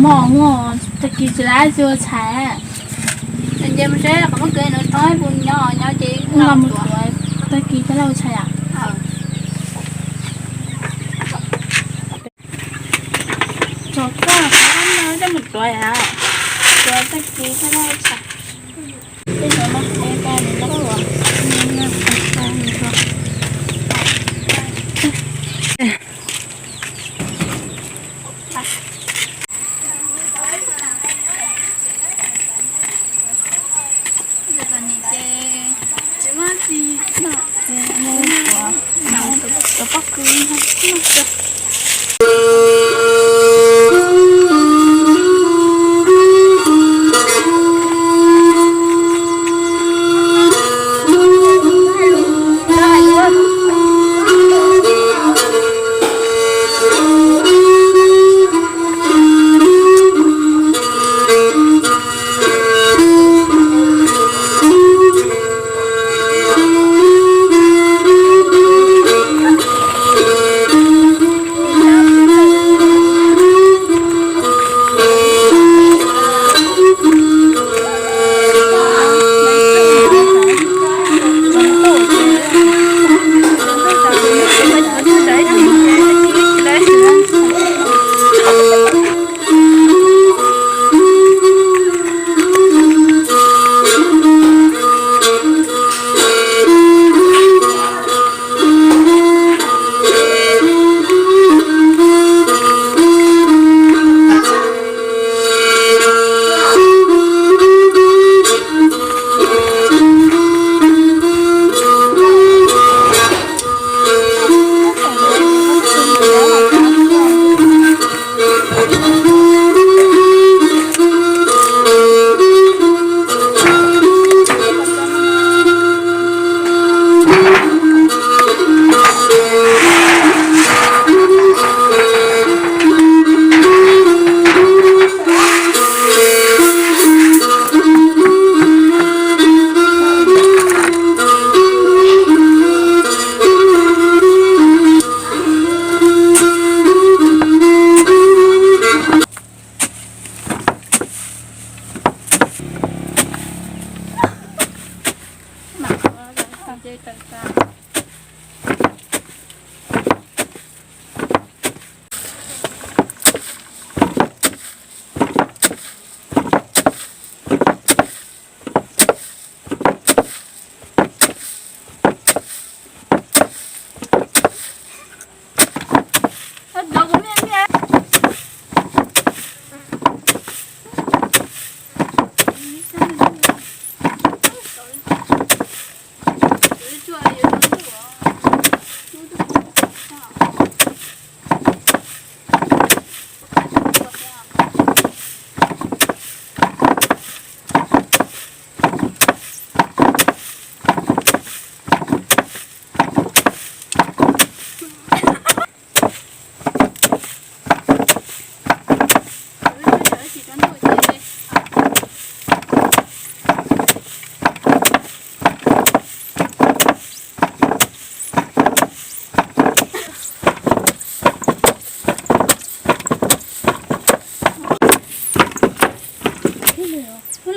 Muaj, muaj, tag kis tsis lab tsis ua tshais. Nce mus seb qhov muab kws no thoob puas nyob, nyob ces los mus tuav, tag kis thiaj li ua tshais. Tso koj qhov no coj mus tuav, tuav tag kis thiaj li ua tshais.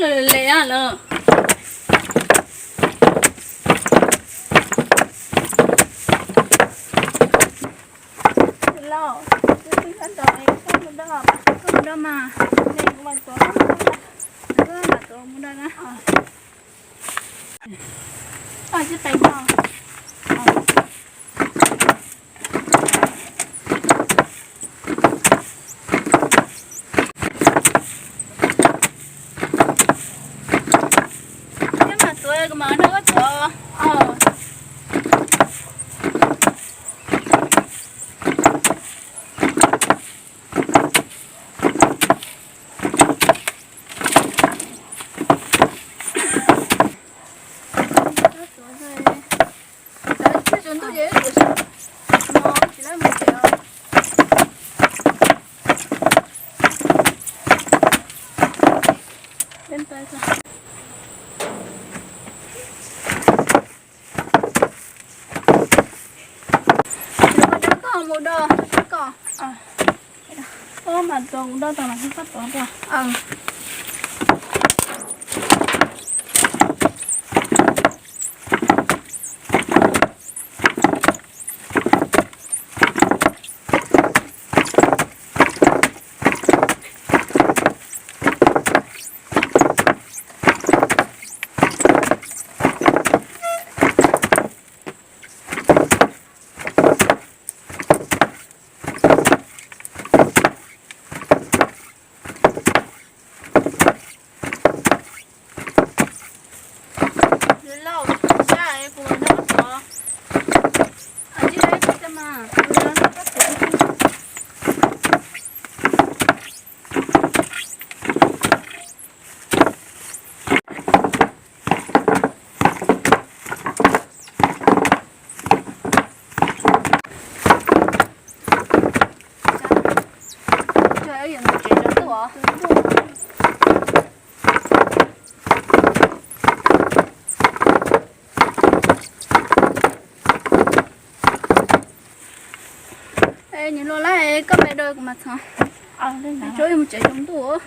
Lawm lawm lawm. Los, twb twb sab nraud es koj mus do, koj mus do mas, es kuv mam tuav, kuv mam tuav mus do na. Koj sib pem no. Thiab mas tuav kuv mam nrog koj tuav. Tua kuv dab tau mas koj tua dua. Lauj, sab kuv nyob tod. Cia li mas. Nws los lawm, koj pem dua kuv mam txhom. Tso mus tsev tsaus ntuj.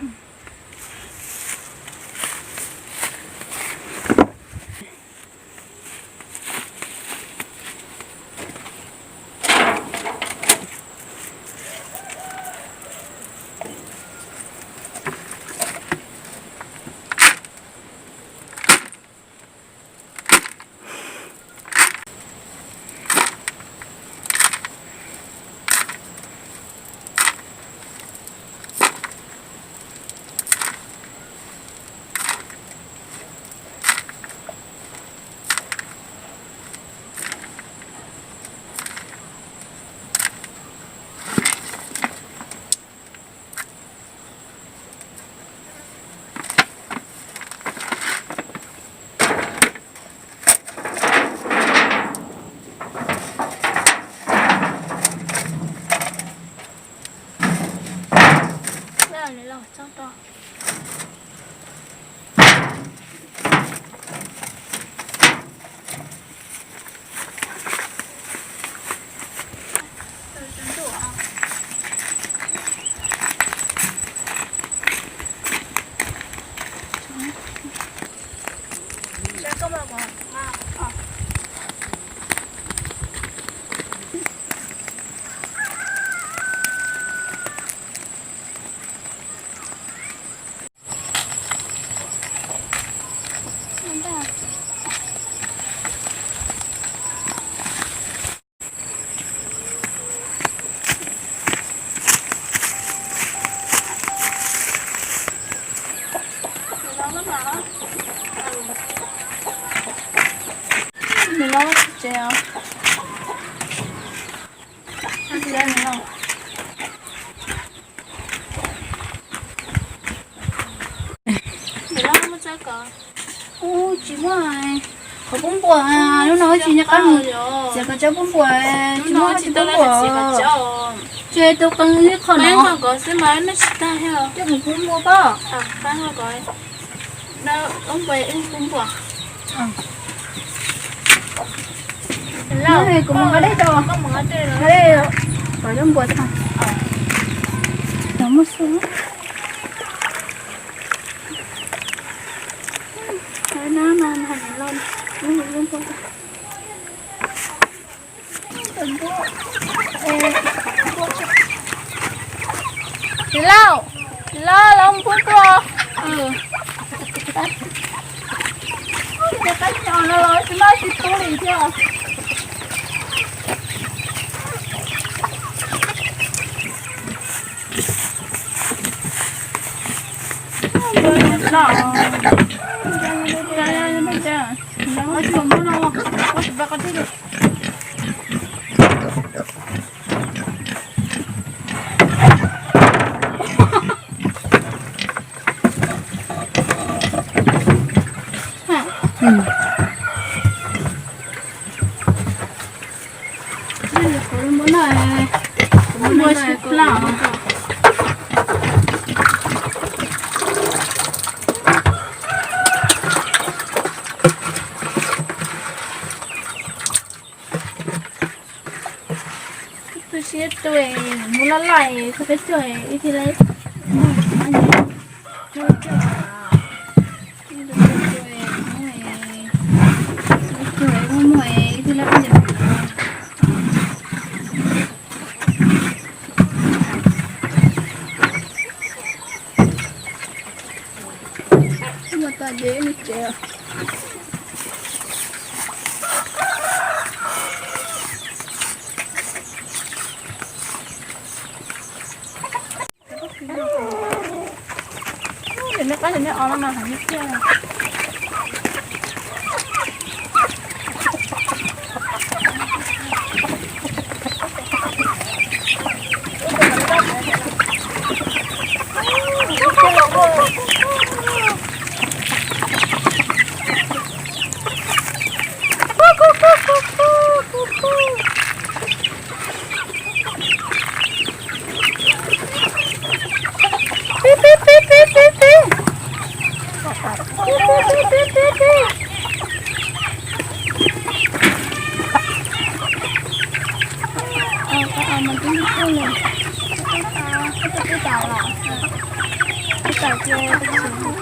Nws los tsev os. Nws los muaj txoj kos. Ub, tsis muaj qhov pub npua, lub no tsis nco qab mus txiav kav tsawb pub npua, tsis muaj tsis pub npua. Ces tus qeej ib qho no. Coj mus pub npua koj. Kuv mus nqa dej rau, nqa dej kom coj npua tag. Cov muaj xwb. Txiv Lauj, txiv Lauj, los pub npua. Tab sis no los tsis noj tsis pub li thiab. Tus Ib tug mus loj loj txog peb caug ib thiaj li, muaj muaj ib thiaj li. Mus tau deb mus tsev. Nws qab nws o no mas heev tiag. Pib, pib, pib, pib, pib, pib. Pib, pib, pib, pib, pib, pib. Ua, ua, mas twb ntub ntub li. Ua, ua, ua, ua, ua, ua, ua, ua,